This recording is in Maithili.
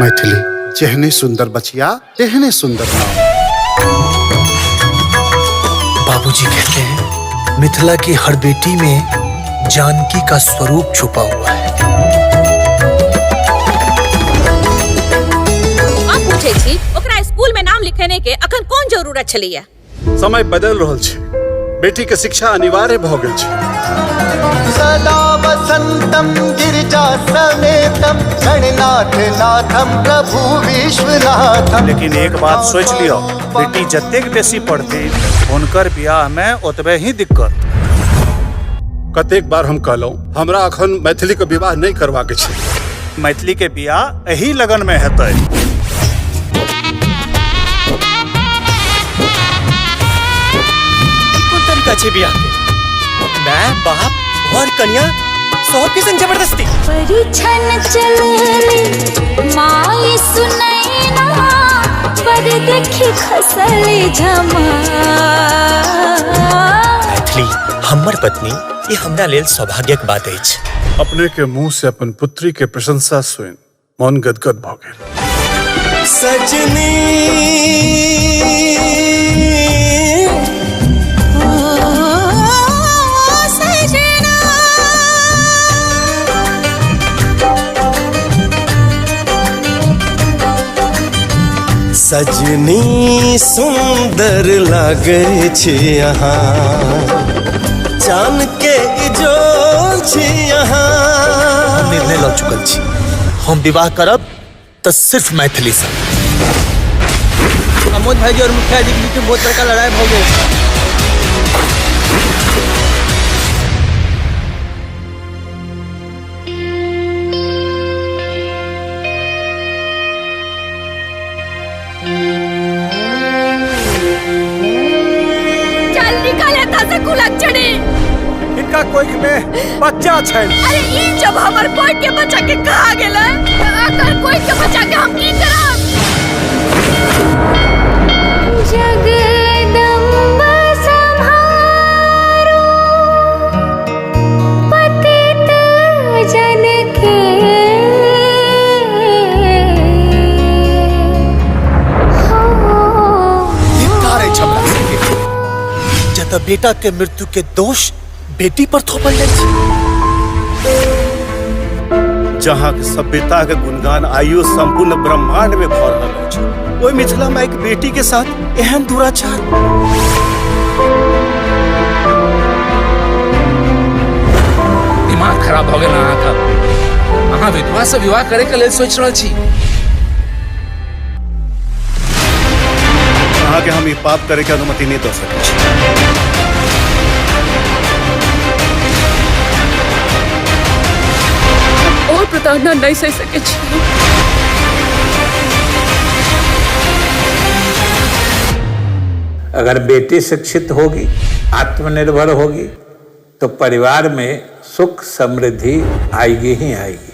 मैथिली जेहने सुंदर बचिया तेहने सुंदर नाम। बाबूजी कहते हैं मिथिला की हर बेटी में जानकी का स्वरूप छुपा हुआ है। हम पूछे छी ओकरा स्कूल में नाम लिखेने के अखन कोन जरूरत छलैया? समय बदल रहल छै, बेटी के शिक्षा अनिवार्य भ गेल छै। सदा वसंतम गिरिजा समेतम गणनाथ नाथम प्रभु विश्वनाथम। लेकिन एक बात सोच लियो, बेटी जतेक बेसी पढ़ती हुनकर बियाह में ओतबे ही दिक्कत। कतेक बार हम कहलहुं हमरा अखन मैथिली के विवाह नहीं करवा के छै। मैथिली के बियाह एही लगन में हेतै। कोन तरीका छै बियाह के? माय बाप और कन्या सब के संग जबरदस्ती। परिछन चलले माई सुनैना पर देखी खसले झमा। मैथिली हमर पत्नी ये हमरा लेल सौभाग्यक बात अछि। अपने के मुंह से अपन पुत्री के प्रशंसा सुन मन गदगद भ गेल। सजनी सजना सजनी सुंदर लागे छी अहाँ, चान के इजोर छी अहाँ। हम निर्णय ल चुकल छी, हम विवाह करब त सिर्फ मैथिली से। अमोद भाई जी और मुखिया जी के बीच में बहुत बड़का लड़ाई हो गई। चल निकल एतऽ से कुलक्षणी। इनका कोख में बच्चा छै। अरे ई जब हमर कोख के बच्चा के कहा गेलै अकर कोख के बच्चा के हम की करब? जगदम्ब सम्हारो पतित जन के हो। धिक्कार अछि हमरा सबके, जतऽ बेटा के मृत्यु के दोष बेटी पर थोपल जाइ छै। जहाँ के सभ्यता के गुणगान आइयो संपूर्ण ब्रह्मांड में भऽ रहल अछि, ओहि मिथिला में एक बेटी के साथ एहन दुराचार। दिमाग खराब भऽ गेल अहाँके। अहाँ विधवा से विवाह करे के लेल सोचि रहल छी? अहाँ के हम ई पाप करे के अनुमति नहीं दऽ सकै छी। और प्रताड़ना नहीं सह सके छी। अगर बेटी शिक्षित होगी, आत्मनिर्भर होगी तो परिवार में सुख समृद्धि आएगी ही आएगी।